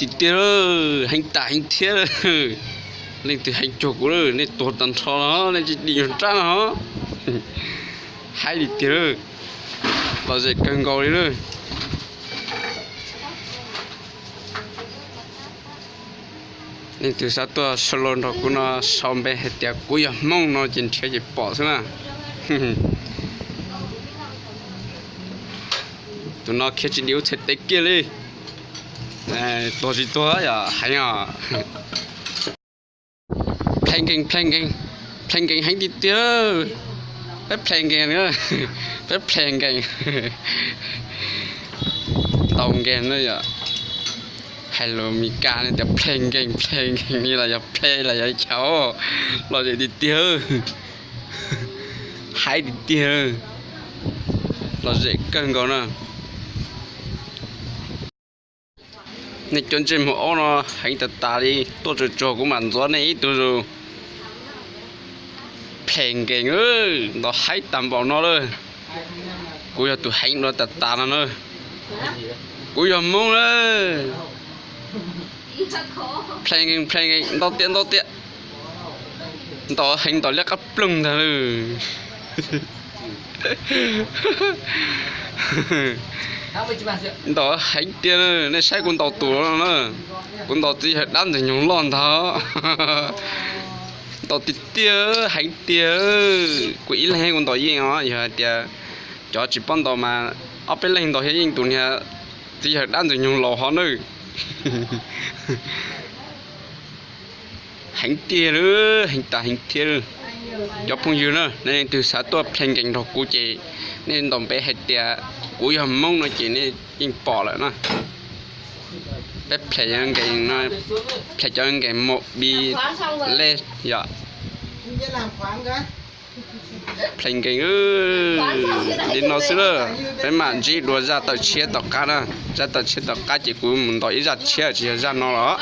Tiag tiag, heev tas heev thiab. Leej twg heev cuag kuv lawm, nej tuag tag nrho los nej tsis dim nyuag rab no. Haib li tiag lawm, lom zem kawg nkaus li lawm. Leej twg xav tuaj sau los nrog kuv no sau npe hais tias kuv yog Hmoob no ces nrhiav ces pom xwb na. Tus no khiav tsis dim ub txhais tes kiag li. Tuag tsis tuag yog heev os. Play game, play game, play game heev tiag tiag. Peb play game, peb play game. Ntaus game na yom. Hais lus Meskas ne tias play game, play game los yog play los yog chaw. Lom zem tiag tiag. Haib tiag tiag. Lom zem kawg nkaus na. Nej cov ntsej muag aub no heev tas tas li, tuaj tsuag tsuag kuv mam ntxuav nej ib tug zus. Play game, ntaus haib tag npaum no lawm. Kuv yog tus heev dua tas tas no na. Kuv yog Hmoob lawm. Play game, play game, ntau tiag ntau tiag. Ntaus heev ntaus liab qab ploog ntag lawm. Ntaus heev tiag, nej saib kuv ntaus tus no na. Kuv ntaus txiv yawg dab ntxwg nyoog loj ntag. Ntaus tiag tiag, heev tiag. Kuv ib leeg kuv ntaus yeej os, yog hais tias cov tsis paub ntaus mas ob peb leeg ntaus thiab yeej tus niag txiv yawg dab ntxwg nyoog laus hov nawb. Heev tiag lawm, heev tas heev thiab lawm. Cov phooj ywg na, nej leej twg xav tuaj play game nrog kuv ces nej ntaus npe hais tias kuv yog Hmoob no ces nej yeej pom lawm na. Peb play game no, play cov game mob bi lej yom. Play game li no xwb lawm. Peb mam ntsib dua zaj tawm tshiab tom qab na. Zaj tawm tshiab tom qab ces kuv mus ntaus ib zaj tshiab tsis yog zaj no los.